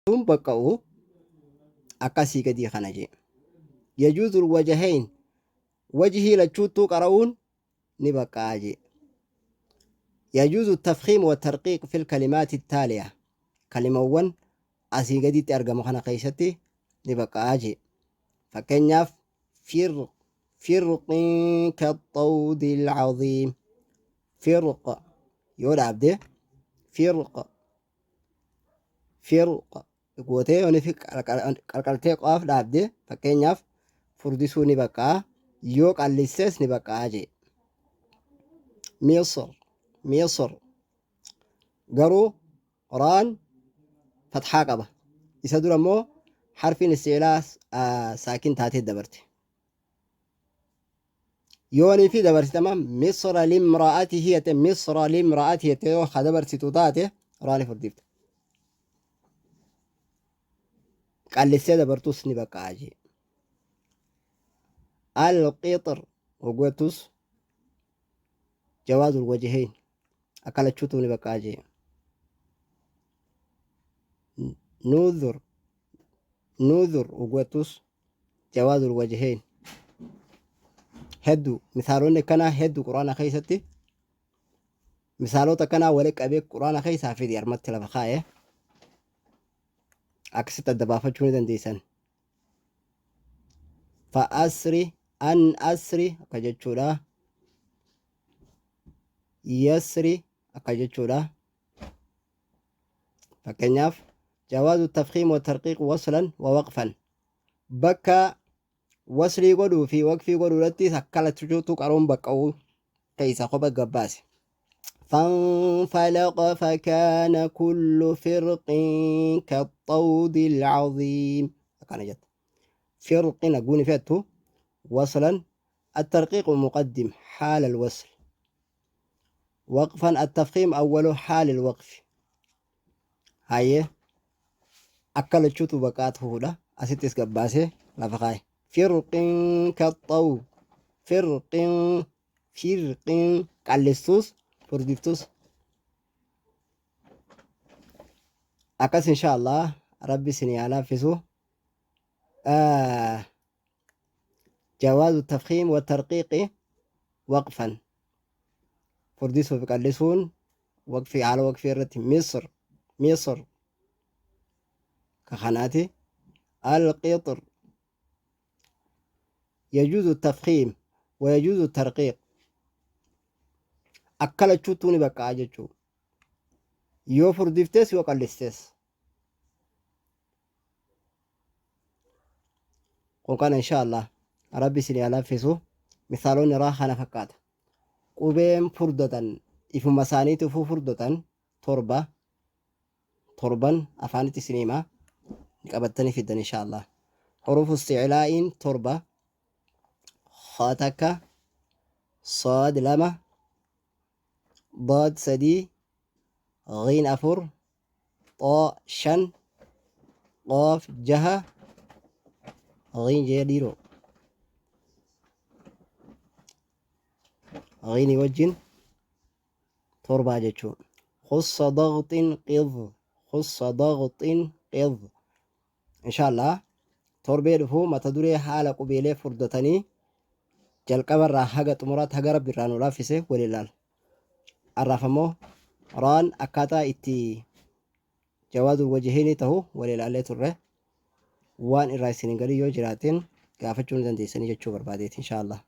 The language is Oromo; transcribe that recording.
Tun baqqa'u akkasii gadii kana jee. Yajuuzul wajahayn wajhii lachuuttuu qara'uun ni baqqa'a jee. Yajuuzu tafkiim wa tarqiiq fil kalimaati taaliya kalimawwan asii gaditti argamu kana keessatti ni baqqa'a jee. Fakkeenyaaf fir firqin kaxawdil caziim firq yoo dhaabde firq firq gootee yoon fi qalqaltee qofaaf dhaabde fakkeenyaaf furdisuu ni baqqa'a yoo qallissees ni baqqa'a jee. Misr Misr garuu raan fatxaa qaba isa dura immoo harfiin isti'laa saakin taatee dabarte. Yoonii fi dabarsitama misra limra'atihi jette misra limra'atihi jette yoo ka dabarsitu taate raani furdifte. Qallissee dabartus ni baqqa'a jee. Alqixr hoggattus jawaazul wajihayn akka lachuutu ni baqqa'a jee. Nuzur nuzur hoggattus jawaazul wajhayn heddu misaalonni akkanaa heddu quraana keessatti misaalota akkanaa wali qabee quraana keessaa fidi armatti lafa kaa'e akkasitti adda baafachuu ni dandeessan. Fa asri an asri akka jechuudha. Yasri akka jechuudha. Fakkeenyaaf jawaazu tafkiim wa tarqiiq waslan wa waqfan bakka waslii godhuu fi waqfii godhuu irratti akka lachuutu qaroon baqqa'uu keessa kopha gabbaase. فانفلق فكان كل فرق كالطود العظيم أكان جت فرق نقول فيته وصلا الترقيق مقدم حال الوصل وقفا التفخيم أول حال الوقف Hayyee akka lachuutu baqaa tuhuudha. Asittis gabbaasee lafa kaaye. Firqin kaxxaw firqin firqin qallistuus furdiftus akkas insha Allah rabbi isin haa laaffisu. Jawaazu tafkiim wa tarqiiqi waqfan furdisuu fi qallisuun waqfii haala waqfii irratti misr misr ka kanaati alqixr yajuuzu tafkiim wa yajuuzu tarqiiq akka lachuuttuu ni baqqa'a jechuu yoo furdiftes yoo qallistes kun kana insha Allah rabbi isin haa laaffisu misaalonni raa kana fakkaata qubeen furdatan ifuma isaaniitifuu furdatan torba torban afaanitti isin hima qabattanii fiddan insha Allah hurufu isti'laa'iin torba khaa takka saad lama daad sadii ghiin afur xoo shan qoof jaha ghiin jee dhiiroo ghiinii wajjin torbaa jechuu khussa dagxin qidh khussa dagxin qidh inshallah torbee dhufu mata duree haala qubeelee furdatanii jalqabarraa haga xumuraatti haga rabbi irraa nu laaffise wal ilaala Har'aaf ammoo raan akkaataa itti jawaazul wajihiinii tahu wal ilaallee turre. Waan irraa isin hin galin yoo jiraateen gaafachuu ni dandeessanii jechuu barbaadeeti inshaa Allah.